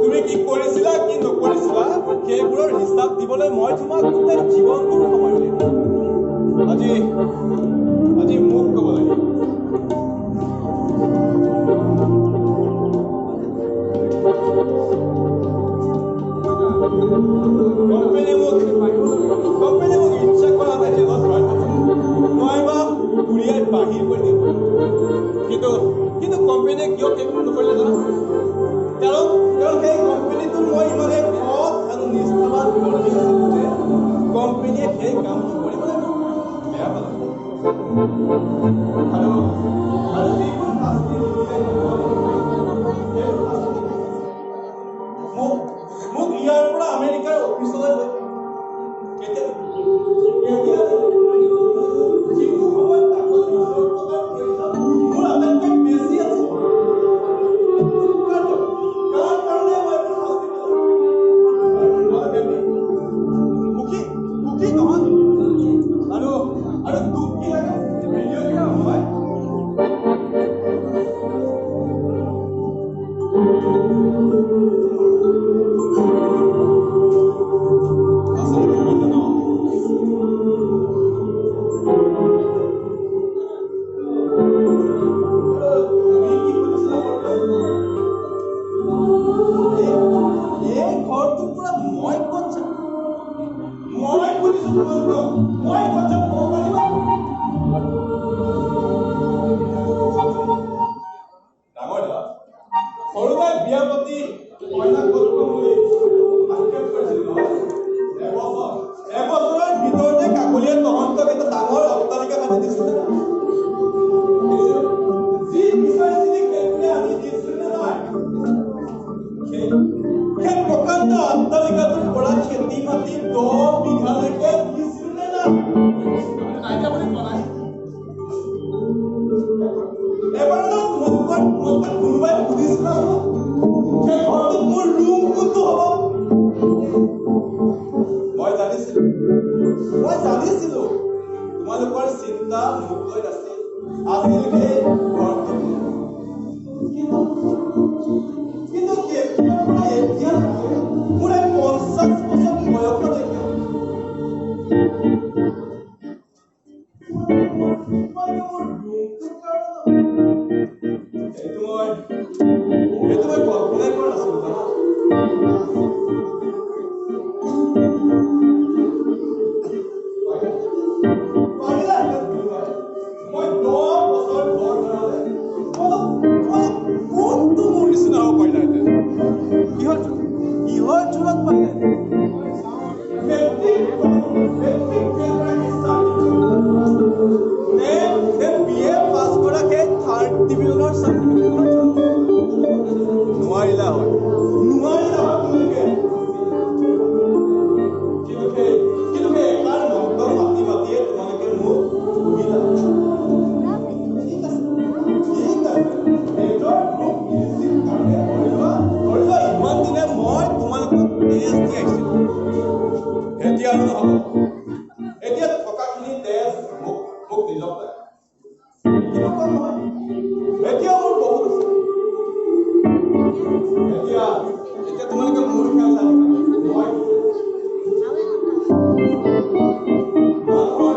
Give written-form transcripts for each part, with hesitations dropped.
তুমি কি কৰিছিলা কি নকৰিছিলা সেইবোৰৰ হিচাপ দিবলৈ মই তোমাক গোটেই জীৱনটোৰ সময় দিম। আজি আজি মোক ক'ব লাগে, কোম্পানীয়ে মোক ইচ্ছা কৰা নাই জেলত ভৰাই থব, নাইবা গুৰিয়াই বাহিৰ কৰি দিব। কিন্তু কিন্তু কোম্পানীয়ে কিয় সেইবোৰ নকৰিলে জানা? কাৰণ কাৰণ সেই কোম্পানীটোত মই ইমানেই সৎ আৰু নিষ্ঠাবান কৰ্মী আছিলোঁ যে কোম্পানীয়ে সেই কামটো কৰিবলৈ মোক বেয়া পালে। আৰু আৰু যিবোৰ শাস্তি নিদিলে নহয়, সেইবোৰ শাস্তি মোক মোক ইয়াৰ পৰা আমেৰিকাৰ অফিচলৈ লৈ কেতিয়া কেতিয়া যিটো সময়ত কাকলি টকাৰ প্ৰয়োজন মোৰ আটাইতকৈ বেছি আছিল, কাৰ কাৰণে মই এইবোৰ শাস্তি পালোঁ? সুখী সুখী নহয় আৰু আৰু দুখ কি লাগে ভিডিঅ' নহয়। আচলতে কি জান, তুমি কি সুধিছিলা সৰুতে? এই ঘৰটোৰ পৰা মই ক'ত যাম? মই সুধিছো তোমালোকক, মই ক'ত যাম ক'ব পাৰিবা? ডাঙৰ দা, সৰুতে বিয়া পাতি কইনাক ক'ত পাম বুলি আক্ষেপ কৰিছিলো নহয়? এবছৰৰ ভিতৰতে কাকলিয়ে তহঁতক এটা ডাঙৰ অট্টালিকা সাজি দিছিলে। যি বিচাৰিছিলি সেইবোৰে আনি দিছিলো নে নাই? সেই প্ৰকাণ্ড অট্টালিকাটোৰ পৰা খেতি মাটি 10 বিঘালৈকে দিছিলো নে নাই? এবাৰ তোমালোকৰ কোনোবাই সুধিছিলা সেই ঘৰটোত মোৰ ৰুম কোনটো হ'ব? মই জানিছিলো তোমালোকৰ চিন্তা মোক লৈ নাছিল, আছিল সেই ঘৰটোক লৈ। কিন্তু কিন্তু তেতিয়াৰ পৰা এতিয়ালৈকে মোৰ এই 50 বছৰ বয়সলৈকে তোমালোকে মোৰ ৰুমটোৰ কাৰণে সেইটো মই কল্পনাই কৰা নাছিলো জানা। পাৰিলাহেঁতেন কোনোবাই মই 10 বছৰ ঘৰ ভাড়ালে তোমালোক তোমালোক কোনটো মোৰ নিচিনা হ'ব পাৰিলাহেঁতেন? কিহৰ কিহৰ জোৰত পাৰিলাহেঁতেন? মেট্ৰিক মেট্ৰিক ফেইল কৰা সেই চাৰ্টিফিকেট নে নে বি এ পাছ কৰা সেই থাৰ্ড ডিভিজনৰ চাৰ্টিফিকেটখনৰ জোৰত? নোৱাৰিলা হয়, নোৱাৰিলা হয় তোমালোকে। কিন্তু সেই কিন্তু সেই এষাৰ মন্ত্ৰ মাতি মাতিয়ে তোমালোকে মোক পুহিলা। ঠিক আছে, ঠিক আছে, নিজৰ মোক এৰিছিল কাৰণে ধৰি লোৱা, ধৰি লোৱা ইমান দিনে মই তোমালোকক তেজ দি আহিছিলো, এতিয়া আৰু নহ'ব। এতিয়া থকাখিনি তেজ মোক মোক নিজক লাগে, কিন্তু কম নহয়। এতিয়া মোৰ বহুত আছে। এতিয়া এতিয়া তোমালোকে মোৰ খেল চাই থাকা। মই মানুহৰ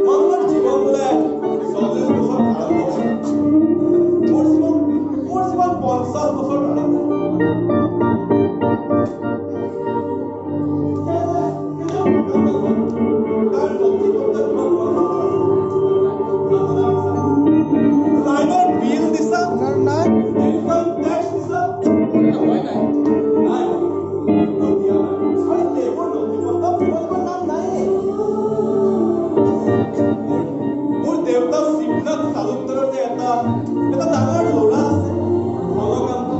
মানুহৰ জীৱন বোলে 40 বছৰত আৰম্ভ হয়, মোৰ জীৱন মোৰ জীৱন 50 বছৰত আৰম্ভ হয়। সেই যে প্ৰকাণ্ড ঘৰটো, তাৰ নথি পত্ৰ কিমান তোমালোকৰ হাতত আছে? খাজনা দিছা, লাইনৰ বিল দিছা, নাই, ইনকাম টেক্স দিছা? হয় নাই, নাই, একো দিয়া নাই। আৰু সেইবোৰ নথি পত্ৰত তোমালোকৰ নাম নায়েই। মোৰ মোৰ দেউতা শিৱনাথ তালুকদাৰৰ যে এটা এটা ডাঙৰ ল'ৰা আছে, ঘনকান্ত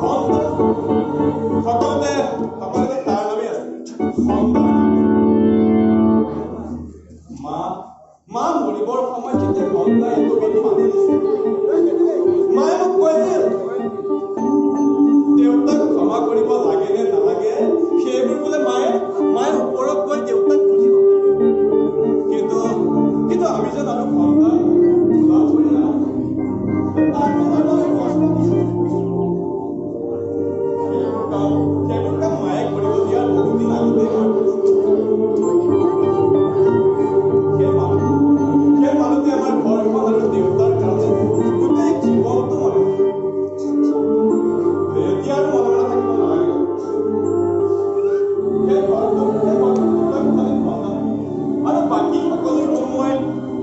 ঘন দাস, সকলোতে সকলোতে তাৰ নামেই আছে, ধন দাৰ নাম আছে। মা মা মৰিবৰ সময়ত যেতিয়া ঘন দাই এটুপি পানী দিছিল, মায়ে মোক কৈছিল, দেউতাক ক্ষমা কৰিব। সেইবোৰ কাম মায়ে কৰিব দিয়াৰ বহুত দিন আগতেই মই কৰিছিলোঁ। সেই মানুহটোৱে আমাৰ ঘৰখন আৰু দেউতাৰ কাৰণে গোটেই জীৱনটো মনে, এতিয়া আৰু মনে মনে থাকিব নালাগে। সেই ঘৰটো আৰু বাকী সকলো ৰুম মই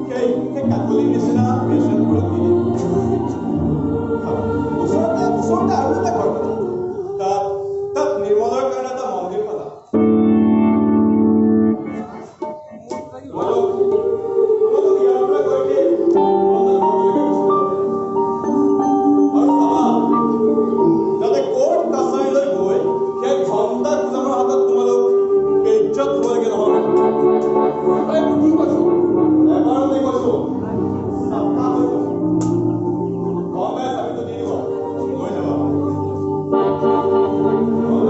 সেই কাকলিৰ নিচিনা পেচেণ্টবোৰক দি দিম। ওচৰতে আৰু এটা ঘৰ পাতা, তাত নিৰ্মলৰ কাৰণে এটা মন্দিৰ পাতা। তোমালোক ইয়াৰ পৰা গৈ সেই পুৰণা ঘৰটোলৈকে গুচি যাব আৰু চাবা যাতে কোৰ্ট কাছাৰীলৈ গৈ সেই ঘণ্টা গোলামৰ হাতত তোমালোক বেইজ্জত হ'বলগীয়া নহয়। এইবোৰ কি কৈছ? এবাৰতে কৈছো, চাফা হৈ কৈছো। ঘণ্টাই চাবিটো দি দিব, লৈ যাবা। ঘণ্টা,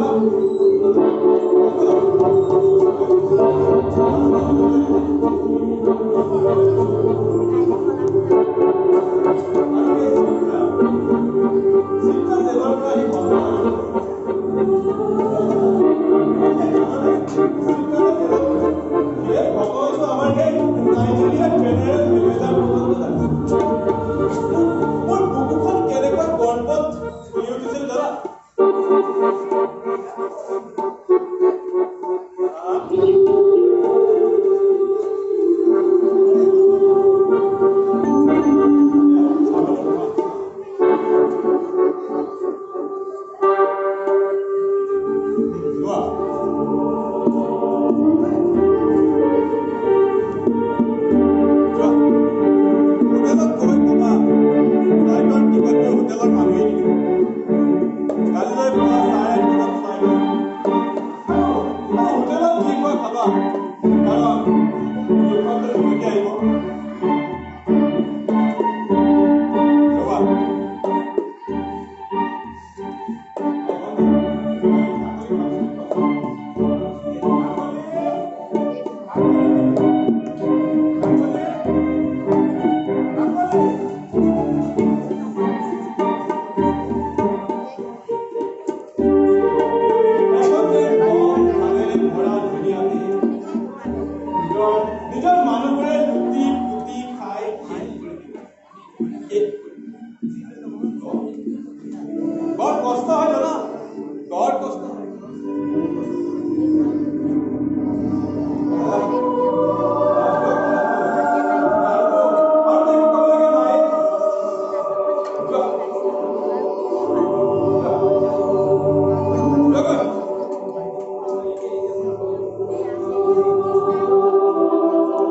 আৰু এই চিত্ৰা জেলৰ পৰা আহি ঘণ্টা, সেই ঘটনাটো আমাৰ সেই নাইজেৰিয়াৰ জেনেৰেল মেনেজাৰ পৰ্যন্ত জানিছিল। মোৰ বুকুখন কেনেকুৱা গৰ্বত ফুলি উঠিছিল জানা? লোৱা।